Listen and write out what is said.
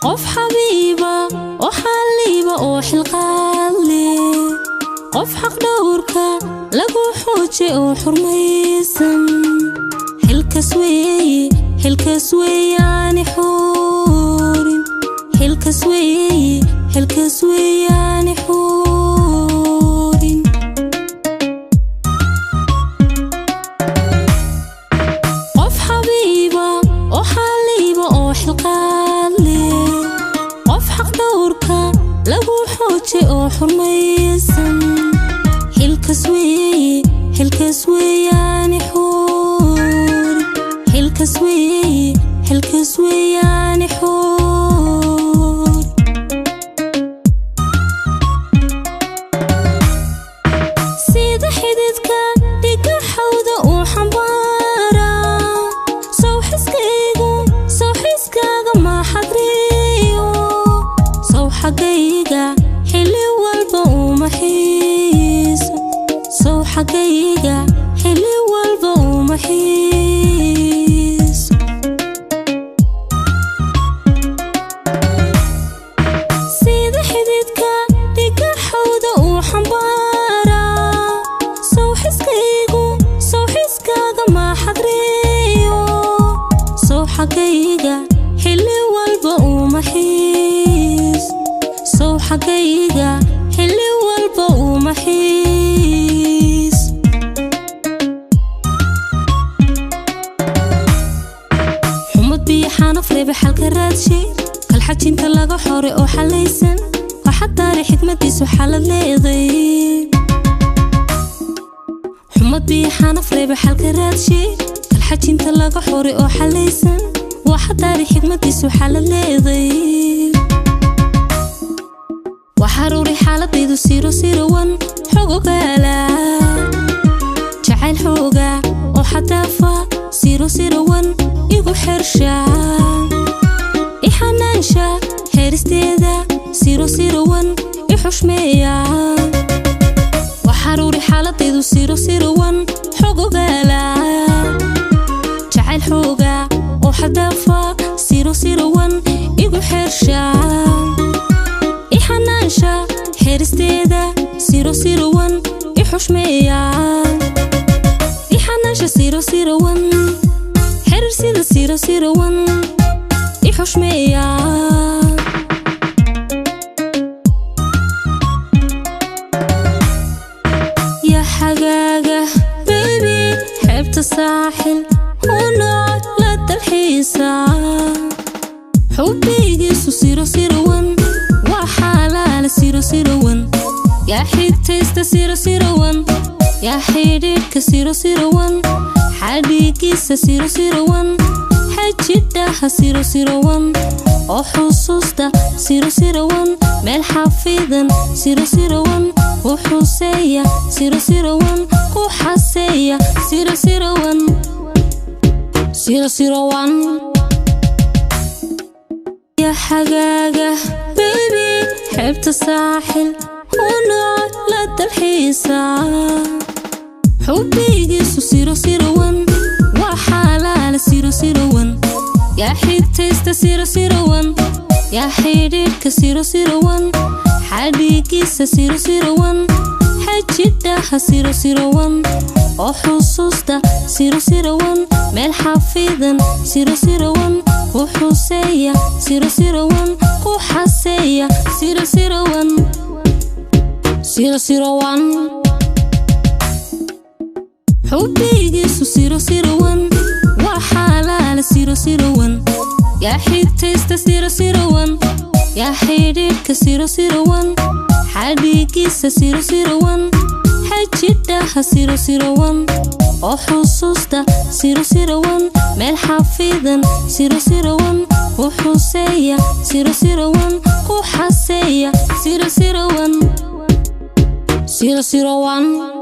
Qof xabiiba oo xaliiba oo xilqaadle, qof xaq dhowrka lagu xoojay oo xurmaysan. Xilkas weeye, xilkas weeyaani xuurin. Xilkas weeye, xilkas weeyaani xuurin. Qof xabiiba oo xaliiba oo xilqaadle, qof xaq dhowrka lagu xoojay oo xurmaysan. Xilkas weeye, xilkas weeyaani xuurin. Xilkas weeye, xilkas weeyaani xuurin. Sida xididka dhiga xawda uu xambaaraa, sow xiskaygu sow xiskaaga ma xadriyo? Sow xaggayga xilli walba uma xiiso? Sow xaggayga xilli walba uma xiiso? Sida xididka dhiga xawda uu xambaaraa, sow xiskaygu sow xiskaaga ma xadriyo? Sow xaggayga xilli walba uma xiiso? Sow xaggayga xilli walba uma xiiso? Xumad biyo xanaf reebe xalka raadshay, kalxajinta laga xore oo xalaysan, waxadaare xikmadiisu xalad leeday. Xumad biyo xanaf reebe xalka raadshay, kalxajinta laga xore oo xalaysan, waxadaare xikmadiisu xalad leeday. Waxaruuri xaaladaydu 001, xog ogaala jacayl xooga oo xadaafa 001 igu xersha, ixanaansha xeeristeeda 001 i xushmeeya. Waxaruuri xaaladaydu 001, xog ogaala jacayl xooga oo xadaafa 001 igu xersha, ixanaansha xeeristeeda 001 i xushmeeya. Ixanaansha 001, xerir sida 001 i xushmeeya. Ya xagaaga baby, xeebta saaxil hunooc la dalxiisa, xubbigiisu 001 waa xalaala 001. Yaa xigtaysta 001, yaa xidhiidhka 001, xadhigiisa 001, xajidhaha 001 oo xusuusta 001, meel xafidan 001 ku xuseeya, 001 ku xaseeya 001 001. Ya xagaaga baby, xeebta saaxil hunooc la dalxiisa, xubbigiisu 001 waa xalaala 001. Yaa xigtaysta 001, yaa xidhiidhka 001, xadhigiisa 001, xajidhaha 001 oo xusuusta 001, meel xafidan 001 ku xuseeya, 001 ku xaseeya 001 001. Xubbigiisu 001 waa xalaala 001. Yaa xigtaysta 001. Yaa xidhiidhka 001, xadhigiisa 001, xajidhaha 001, oo xusuusta 001, meel xafidan 001 ku xuseeya, 001 ku xaseeya, 001, 001.